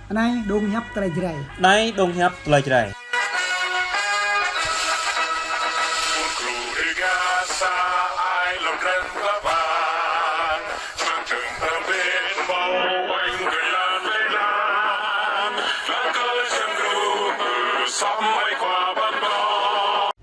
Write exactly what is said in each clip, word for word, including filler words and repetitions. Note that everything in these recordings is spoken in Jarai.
Anai dong hiăp tơlơi Jrai. Anai dong hiăp tơlơi Jrai.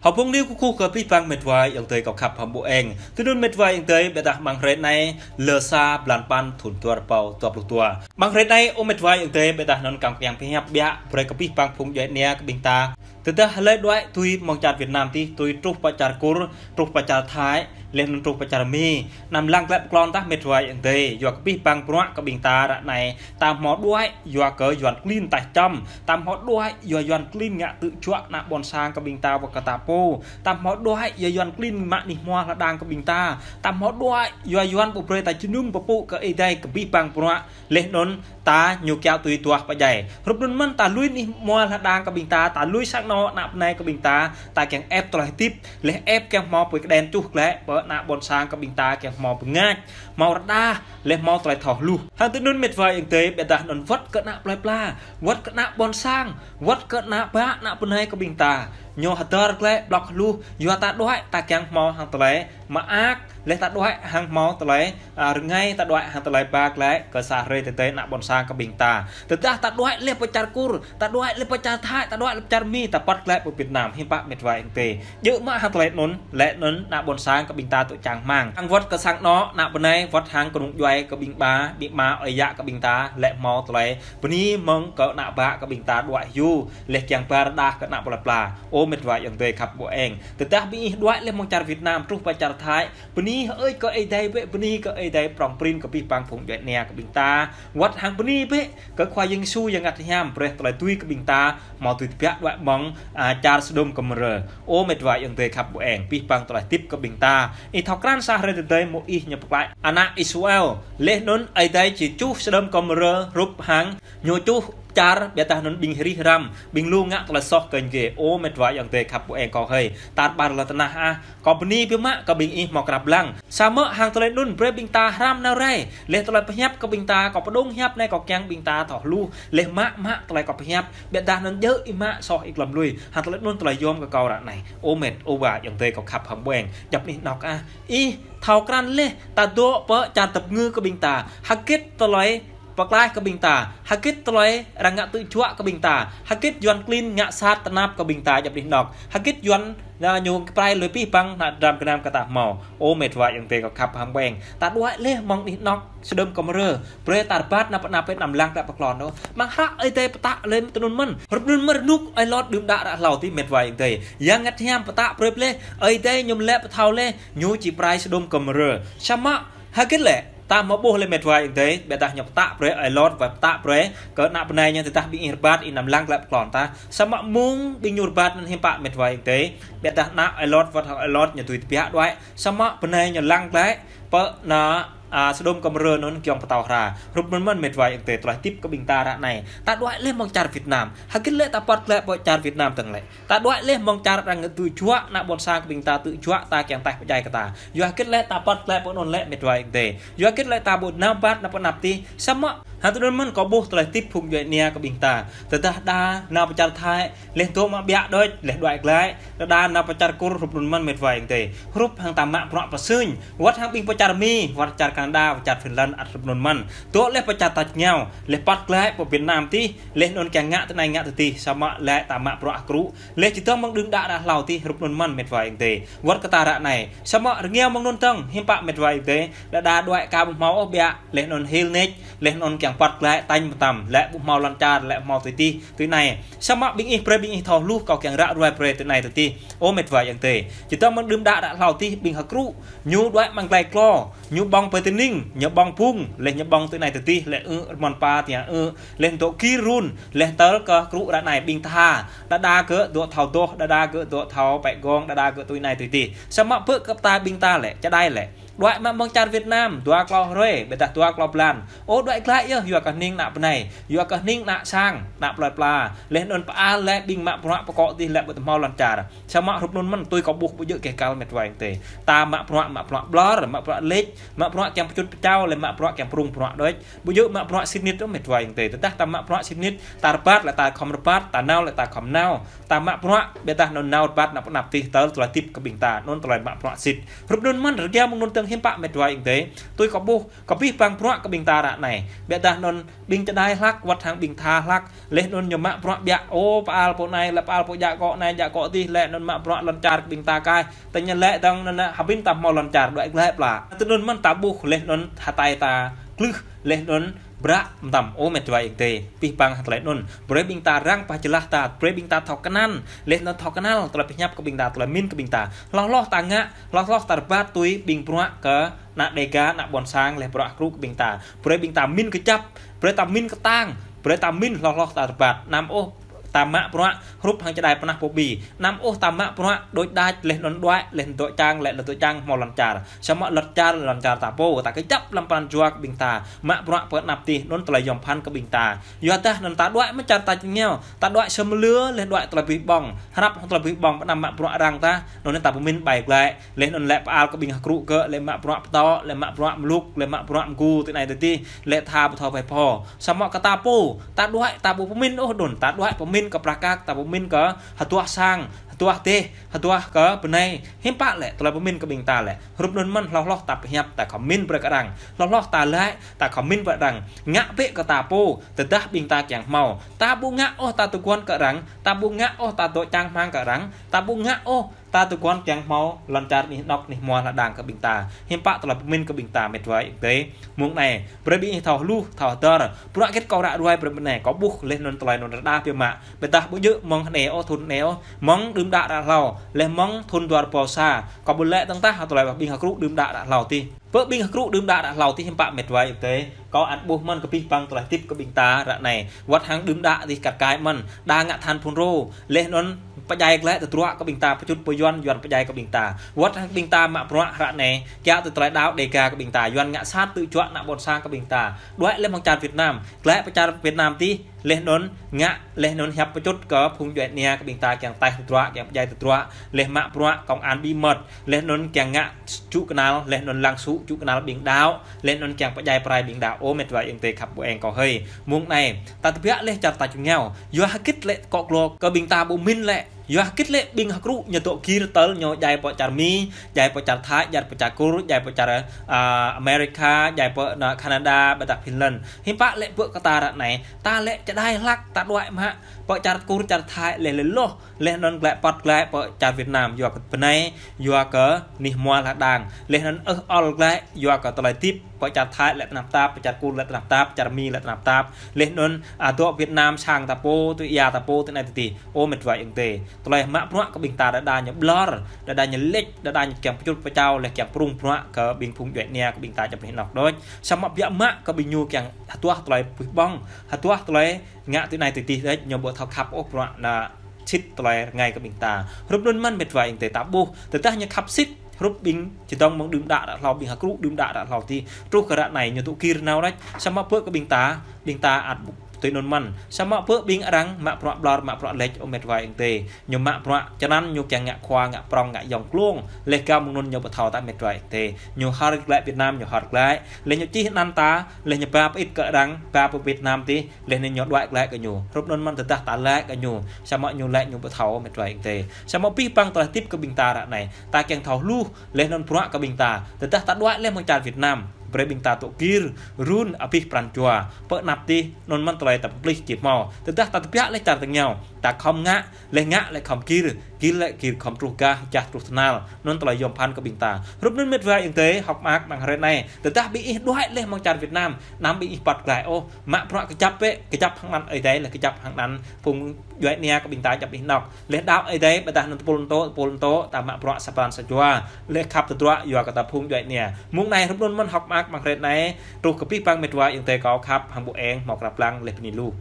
Hơbông niu kơkuh kơ abih bang mĕt wa ayŏng adơi kâo khăp hăm ƀu eng. Tui anŭn mĕt wa ayŏng adơi, ƀiădah amăng hrơi anai, lơ sa blan păn thŭn dua rơbâo dua pluh dua. Amăng hrơi anai, ơ mĕt wa ayŏng adơi, ƀiădah anŭn kâo kiăng pơhiăp biă, brơi kơ abih bang phung djuai ania kơ ƀing ta. Tơdah hlơi đuaĭ tui mơ̆ng čar Việt Nam tih, tui truh pơ čar Kur, truh pơ čar Thái, laih anŭn truh pơ čar Mi. Anăm lăng glaĭ pơklon tah mĕt wa ayŏng adơi, yua kơ abih bang bruă kơ ƀing ta ră anai, ta hmâo đuaĭ, yua kơ Yuan klin taih čăm, ta hmâo đuaĭ, yua Yuan klin ngă tơjuă ană ƀôn sang kơ ƀing ta wơ̆t kơ ta pô, ta hmâo đuaĭ, yua Yuan klin mă anih hmua hla đang kơ ƀing ta, ta hmâo đuaĭ, yua Yuan ƀu brơi ta jơnum pơpŭ kơ Ơi Adai kơ abih bang bruă, laih anŭn ta ñu kiaŏ tui duah pơdjai. Hrup anŭn mơ̆n ta lui anih hmua hla đang kơ ƀing ta, ta lui sang anŏ ană bơnai kơ ƀing ta, ta kiăng ĕp tơlơi hơdip, laih ĕp kiăng hmâo apui kơđen čuh glaĭ, pơ ană ƀôn sang kơ ƀing ta kiăng hmâo bơngač, hmâo rơđah, laih hmâo tơlơi thâo hluh. Hăng tui anŭn mĕt wa ayŏng adơi, ƀiădah anŭn wơ̆t kơ ană plơi pla, wơ̆t kơ ană ƀôn sang, wơ̆t kơ ană ƀă ană bơnai kơ ƀing ta. Ñu hơdơr glaĭ blŏk hluh, yua ta đuaĭ, ta kiăng hmâo hăng tơlơi mơak, laih ta đuaĭ hăng hmâo tơlơi, a, rơngai, ta đuaĭ hăng tơlơi ba glaĭ kơ sa hrơi tơdơi ană ƀôn sang kơ ƀing ta. Tơdah ta đuaĭ laih pơ čar Kur, ta đuaĭ laih pơ čar Thái, ta đuaĭ laih pơ čar Mi, ta pơ̆t glaĭ pơ Việt Nam, hiư̆m pă mĕt wa ayŏng adơi. Djơ̆ mă hăng tơlơi anŭn, laih anŭn ană ƀôn sang kơ ƀing ta tŭ čang hmang. Hăng wơ̆t kơ sang anŏ ană bơnai, wơ̆t hăng kơnung djuai kơ ƀing ba, ƀing ama ơi yă kơ ƀing ta, laih hmâo tơlơi bơni mơ̆ng kơ ană ƀă kơ ƀing ta đuaĭ hyu, laih kiăng ba rơđah kơ ană plơi pla. Ơ mĕt wa ayŏng adơi khăp ƀu eng. Tơdah ƀing ih đuaĭ laih mơ̆ng čar Việt Nam, truh pơ čar Thái, bơni hơơč kơ Ơi Adai bĕ, bơni kơ Ơi Adai prŏng prin kơ abih bang phung djuai ania kơ ƀing ta. Wơ̆t hăng bơni bĕ kơ Khua Yang Yêsu Yang Bơngăt Hiam brơi tơlơi tui kơ ƀing ta, hmâo tui tơbiă đuaĭ mơ̆ng, a, čar Sôđôm Gômôrrah. Ơ mĕt wa ayŏng adơi khăp ƀu eng, abih bang tơlơi hơdip kơ ƀing ta. Ih thâo krăn sa hrơi tơdơi mơ̆ ih ñu pơklaih ană Israel. Laih anŭn Ơi Adai či čuh Sôđôm Gômôrrah hrup hăng ñu čuh čar, ƀiădah anŭn ƀing rih răm, ƀing lu ngă tơlơi soh kơ ñu. Ơ mĕt wa ayŏng adơi khăp ƀu eng kâo hơi. Tar ƀar lŏn tơnah ah, kâo bơni biă mă kơ ƀing ih hmâo krăp lăng. Samơ̆ hăng tơlơi anŭn brơi ƀing ta hrăm nao rai. Laih tơlơi pơhiăp kơ ƀing ta, kâo pơdŏng hiăp anai kâo kiăng ƀing ta thâo hluh. Laih mă mă tơlơi kâo pơhiăp, ƀiădah anŭn djơ̆ ih mă soh ih glŏm lui. Hăng tơlơi anŭn tơlơi yôm kơ kâo ră anai. Ơ mĕt, ơ wa ayŏng adơi kâo khăp hăm ƀu eng. Djŏp anih anŏ ah. Ih thâo krăn laih, ta dŏ pơ čar tơpơngư kơ ƀing ta. Hơgĕt tơlơi pơklaih kơ ƀing ta, hơgĕt tơlơi arăng ngă tơjuă kơ ƀing ta, hơgĕt Yuan klin ngă sat tơnap kơ ƀing ta djŏp anih anŏ, hơgĕt Yuan, a, ñu pơrai lui abih bang ană dram gơnam kơ ta hmâo. Ơ mĕt wa ayŏng adơi kâo khăp hăm ƀu eng. Ta đuaĭ laih mơ̆ng anih anŏ Sôđôm Gômôrrah, brơi ta rơbat ană bơnai pĕt anăm lăng glaĭ pơklon ôh. Amăng hră Ơi Adai pơtă laih tui anŭn mơ̆n. Hrup anŭn mơ̆n rơnŭk ơi Lot đưm đă ră hlâo tih mĕt wa ayŏng adơi. Yang Bơngăt Hiam pơtă brơi laih, Ơi Adai ñu lĕ pơthâo laih, ñu či pơrai Sôđôm Gômôrrah. Samơ̆ hơgĕt lĕ, ta hmâo ƀuh laih mĕt wa ayŏng adơi, ƀiădah ñu pơtă brơi ơi Lot wơ̆t pơtă brơi kơ ană bơnai ñu tơdah ƀing ih rơbat ih anăm lăng glaĭ pơklon tah. Samơ̆ mơ̆ng ƀing ñu rơbat anŭn hiư̆m pă mĕt wa ayŏng adơi. Ƀiădah ană ơi Lot wơ̆t hăng ơi Lot ñu tui tơbiă đuaĭ. Samơ̆ bơnai ñu lăng glaĭ pơ ană, a, Sôđôm Gômôrrah anŭn kiăng pơtao hra. Hrup anŭn mơ̆n mĕt wa ayŏng adơi tơlơi hơdip kơ ƀing ta ră anai. Ta đuaĭ laih mơ̆ng čar Việt Nam. Hơgĕt lĕ ta pơ̆t glaĭ pơ čar Việt Nam tơ̆ng lĕ. Ta đuaĭ laih mơ̆ng čar arăng tơjuă, ană ƀôn sang kơ ƀing ta tơjuă ta kiăng taih pơdjai kơ ta. Yua hơgĕt lĕ ta pơ̆t glaĭ pơ anŭn lĕ mĕt wa ayŏng adơi. Yua hơgĕt lĕ ta ƀu nao rơbat nao pơ anăp tih. Samơ̆ hăng tui anŭn mơ̆n kâo ƀuh tơlơi hơdip phung djuai ania kơ ƀing ta. Tơdah đa nao pơ čar Thái, laih dŏ mă biă đôč, laih đuaĭ glaĭ. Đa đa nao pơ čar Kur hrup anŭn mơ̆n mĕt wa ayŏng adơi. Hrup hăng ta mă bruă pơsưn. Wơ̆t hăng ƀing pơ čar Mi, wơ̆t čar Canada, wơ̆t čar Finland, ăt hrup anŭn mơ̆n. Dŏ laih pơ čar tač rơngiao, laih pơ̆t glaĭ pơ Việt Nam tih, laih anŭn kiăng ngă tơ anai ngă tơ tih, samơ̆ lĕ ta mă bruă hơkrŭ. Laih čơdơ̆ng mơ̆ng đưm đă ră hlâo tih hrup anŭn mơ̆n mĕt wa ayŏng adơi. Wơ̆t kơ ta ră anai. Samơ̆ rơngiao mơ̆ng anŭn tơ̆ng, hiư̆m pă mĕt wa ayŏng adơi. Đa đa đuaĭ ka ƀu hmâo ôh biă, laih anŭn hil nač, laih anŭn kiăng pơ̆t glaĭ tañ mơtam, lĕ ƀu hmâo lŏn čar, lĕ hmâo tui tih, tui anai. Samơ̆ ƀing ih brơi ƀing ih thâo hluh kâo kiăng ră ruai brơi tui anai tơ tih. Ơ mĕt wa ayŏng adơi. Čơdơ̆ng mơ̆ng đưm đă ră hlâo tih ƀing hơkrŭ. Ñu đuaĭ amăng glai klô, ñu ƀơ̆ng pơ tơning, ñu ƀơ̆ng pung, laih ñu ƀơ̆ng tui anai tơ tih, laih ư̆ rơmon pa tiă ư̆, laih dŏ kir run, laih tơl kơ hơkrŭ ră anai ƀing tha. Đa đa gơ̆ dŏ thâo dŏ, đa đa gơ̆ dŏ thâo pĕ gong, đa đa gơ̆ tui anai tui tih. Samơ̆ bơ kơ ta ƀing ta lĕ, čơđai lĕ. Đuaĭ mă mơ̆ng čar Việt Nam, dua klâo hrơi, ƀiădah dua klâo blan. Ơ, đuaĭ glaĭ yơh, yua kơ hning ană bơnai, yua kơ hning ană sang, ană plơi pla. Laih anŭn pơal lĕ ƀing mă bruă pơkŏ adih lĕ ƀu tơhmâo lŏn čar. Samơ̆ hrup anŭn mơ̆n tui kâo ƀuh ƀu djơ̆ kơ kăl met wa ayŏng adơi. Ta mă bruă, mă bruă ƀlŏr, mă bruă lĕč, mă bruă kiăng pơčut pơčao, lĕ mă bruă kiăng prung bruă đôč. Ƀu djơ̆ mă bruă sĭt nik ôh met wa ayŏng adơi. Tơdah ta mă bruă sĭt nik, ta rơbat lĕ ta khŏm rơbat, ta nao lĕ ta khŏm nao. Ta mă bruă, ƀiădah anŭn nao rơbat anăp anăp adih tơl tơlơi hơdip kơ ƀing ta, anŭn tơlơi mă bruă sĭt. Hrup anŭn mơ̆n rơgao mơ̆ng anŭn tơ̆ng hiư̆m pă met wa ayŏng adơi. Tui kâo ƀuh, kơ abih bang bruă kơ ƀing ta ră anai. Ƀiădah anŭn ƀing čơđai hlăk, wơ̆t hăng ƀing tha hlăk. Laih anŭn ñu mă bruă biă, ơ, pơal pô anai, lĕ pơal pô djă akŏ anai, djă akŏ adih, laih anŭn mă bruă lŏn čar kơ ƀing ta kaih. Tơña lĕ tơ̆ng anŭn hơbĭn ta hmâo lŏn čar đuaĭ glaĭ pla. Tui anŭn mơ̆n ta ƀuh laih anŭn hơtai ta klưh, laih anŭn bră mơtam ơ met wa ayŏng adơi. Abih bang tơlơi anŭn. Brơi ƀing ta răng pơčơlah ta, brơi ƀing ta thâo kơnăl, laih anŭn thâo kơnăl tơlơi pơhiăp kơ ƀing ta, tơlơi pơmĭn kơ ƀing ta. Hloh hloh ta ngă, hloh hloh ta rơbat tui ƀing bruă kơ ană Dêga, ană ƀôn sang, laih bruă hơkrŭ kơ ƀing ta. Brơi ƀing ta pơmĭn kơjăp, brơi ta pơmĭn kơtang, brơi ta pơmĭn hloh hloh ta rơbat. Anăm ôh ta mă bruă hrup hăng čơđai pơnah pô ƀi. Anăm ôh ta mă bruă đôč đač, laih anŭn đuaĭ, laih anŭn dŏ čang, laih anŭn dŏ čang hmâo lŏn čar. Samơ̆ lŏn čar, lŏn čar ta pô, ta kơjăp lăm pran jua kơ ƀing ta. Mă bruă pơ anăp adih, anŭn tơlơi yom pơphan kơ ƀing ta. Yua dah anŭn ta đuaĭ mơ̆ng čar tač rơngiao, ta đuaĭ sơmlư, laih đuaĭ tơlơi abih bŏng. Hrăp hăng tơlơi abih bŏng, pơanăm mă bruă arăng ta, anŭn ta pơmĭn ƀai glaĭ. Laih anŭn lĕ pơal kơ ƀing hơkrŭ gơ̆, lĕ mă bruă pơtô, lĕ mă bruă mlŭk, lĕ mă bruă mgu, tui anai tui adih, lĕ tha ƀu thâo ƀai pho. Samơ̆ kơ ta pô, ta đuaĭ, ta ƀu pơmĭn ôh đŭn, ta đuaĭ pơmĭn kơ prăk kăk, ta pơmĭn kơ hơduah sang, hơduah dêh, hơduah kơ bơnai. Hiư̆m pă lĕ, tơlơi pơmĭn kơ ƀing ta lĕ. Hrup anŭn mơ̆n hloh hloh ta pơhiăp, ta khŏm pơmĭn brơi kơ arăng. Hloh hloh ta laĭ, ta khŏm pơmĭn brơi arăng. Ngă bĕ kơ ta pô, tơdah ƀing ta kiăng hmâo. Ta ƀu ngă ôh ta tơguan kơ arăng, ta ƀu ngă ôh ta dŏ čang hmang kơ arăng, ta ƀu ngă ôh ta tơguan kiăng hmâo lŏn čar anih anŏk anih hmua hla đang kơ ƀing ta. Hiư̆m pă tơlơi pơmĭn kơ ƀing ta met wa ayŏng adơi. Mơ̆ng anai, brơi ƀing ih thâo hluh, thâo hơdơr. Bruă hơget kâo ră ruai brơi ƀing anai, kâo ƀuh laih anŭn tơlơi anŭn rơđah biă mă. Ƀiădah ƀu djơ̆ mơ̆ng anai ôh, thŭn anai ôh, mơ̆ng đưm đă ră hlâo, laih mơ̆ng thŭn dua rơbâo sa. Kâo ƀu laĭ tơ̆ng tah tơlơi ƀing hơkrŭ đưm đă ră hlâo adih. Pơ ƀing hơkrŭ đưm đă ră hlâo adih hiư̆m pă met wa ayŏng adơi. Kâo ăt ƀuh mơ̆n kơ abih bang tơlơi hơdip kơ ƀing ta ră anai. Wơ̆t hăng đưm đă adih kăt kai mơ̆n. Đa ngă than phun rô. Laih anŭn pơdjai glaĭ tơdruă kơ ƀing ta, pơčut pơyuăn, yuăn pơdjai kơ ƀing ta. Wơ̆t hăng ƀing ta mă bruă ră anai, kiaŏ tui tơlơi đaŏ Dêga kơ ƀing ta, yuăn ngă sat tơjuă ană ƀôn sang kơ ƀing ta. Đuaĭ laih mơ̆ng čar Việt Nam, glaĭ pơ čar Việt Nam adih, laih anŭn ngă, laih anŭn hiăp pơčut kơ phung djuai ania kơ ƀing ta kiăng taih tơdruă, kiăng pơdjai tơdruă, laih mă bruă công an bí mật, laih anŭn kiăng ngă čŭ kơnăl, laih anŭn lăng sŭ čŭ kơnăl ƀing đaŏ, laih anŭn kiăng pơdjai pơrai ƀing đaŏ. Ơ met wa ayŏng adơi khăp ƀu eng kâo hơi. Mơ̆ng anai, ta tơbiă laih čar tač rơngiao. Yua hơget lĕ kŏ glô kơ ƀing ta ƀu pơmĭn lĕ. Yua hơget lĕ ƀing hơkrŭ ñu dŏ gir tơl ñu djai pơ čar Mi, djai pơ čar Thái, djai pơ čar Kur, djai pơ čar, a, America, djai pơ anŭn Canada, ƀiădah Finland. Hiư̆m pă lĕ pơ kơ ta ră anai, ta lĕ čơđai hlăk, ta đuaĭ mă pơ čar Kur, čar Thái, laih laih hloh. Laih anŭn glaĭ pơ̆t glaĭ pơ čar Việt Nam, yua kơ bơnai, yua kơ anih hmua hla đang. Laih anŭn ơh ol glaĭ, yua kơ tơlơi hơdip, pơ čar Thái lĕ tơnap tap, pơ čar Kur lĕ tơnap tap, čar Mi lĕ tơnap tap. Laih anŭn, a, dŏ Việt Nam sang ta pô, tui ia ta pô, tui anai tui adih. Ơ met wa ayŏng adơi. Tơlơi mă bruă kơ ƀing ta đơđa ñu ƀlŏr, đơđa ñu lĕč, đơđa ñu kiăng pơčut pơčao, laih kiăng prung bruă kơ ƀing phung djuai ania kơ ƀing ta djŏp anih anŏk đôč. Samơ̆ biă mă kơ ƀing ñu kiăng hơduah tơlơi abih bŏng, hơduah tơlơi ngă tui anai tui adih đôč, ñu ƀu thâo khăp ôh bruă ană sĭt tơlơi rơngai kơ ƀing ta. Hrup anŭn mơ̆n met wa ayŏng adơi ta ƀuh. Tơdah ñu khăp sĭt, hrup ƀing čơdơ̆ng mơ̆ng đưm đă ră hlâo, ƀing hơkrŭ đưm đă ră hlâo adih. Truh kơ ră anai ñu dŏ gir nao đôč. Samơ̆ pơ kơ ƀing ta, ƀing ta ăt tui anŭn mơ̆n. Samơ̆ pơ ƀing arăng mă bruă ƀlŏr, mă bruă lĕč, ơ met wa ayŏng adơi. Ñu mă bruă čơnăn ñu kiăng ngă khua, ngă prŏng, ngă yŏng klông. Laih gao mơ̆ng anŭn ñu ƀu thâo ta met wa ayŏng adơi. Ñu hơr glaĭ Việt Nam, ñu hơr glaĭ. Laih ñu čih anăn ta, laih ñu ba pơit kơ arăng, ba pơ Việt Nam adih. Laih anŭn ñu đuaĭ glaĭ kơ ñu. Hrup anŭn mơ̆n tơdah ta laĭ kơ ñu. Samơ̆ ñu laĭ ñu ƀu thâo met wa ayŏng adơi. Samơ̆ abih bang tơlơi hơdip kơ ƀing ta ră anai. Ta kiăng thâo hluh laih anŭn bruă kơ ƀing ta. Tơdah ta đuaĭ laih mơ̆ng čar Việt Nam. Brơi ƀing ta dŏ gir, run abih pran jua. Pơ anăp adih, anŭn mơ̆n tơlơi ta pơplih či hmâo. Tơdah ta tơbiă laih čar rơngiao. Ta khŏm ngă, laih ngă laih khŏm gir, gir laih gir khŏm truh gah, jah truh tơhnal. Anŭn tơlơi yom pơphan kơ ƀing ta. Hrup anŭn met wa ayŏng adơi, hơ̆k mơak amăng hrơi anai. Tơdah ƀing ih đuaĭ laih mơ̆ng čar Việt Nam, anăm ƀing ih pơ̆t glaĭ ôh, mă bruă kơjăp bĕ, kơjăp hăng anăn Ơi Adai, laih kơjăp hăng anăn phung djuai ania kơ ƀing ta djŏp anih anŏk. Laih đaŏ Ơi Adai, ƀiădah anŭn tơpul tơ̆, tơpul tơ̆, ta mă bruă sa pran sa jua. Laih khăp tơdruă, yua kơ ta phung djuai ania. Mơ̆ng anai hrup anŭn mơ̆n hơ̆k mơak amăng hrơi anai, truh kơ abih bang met wa ayŏng adơi kâo khăp, hăng ƀu eng, hmâo krăp lăng, laih bơni lu.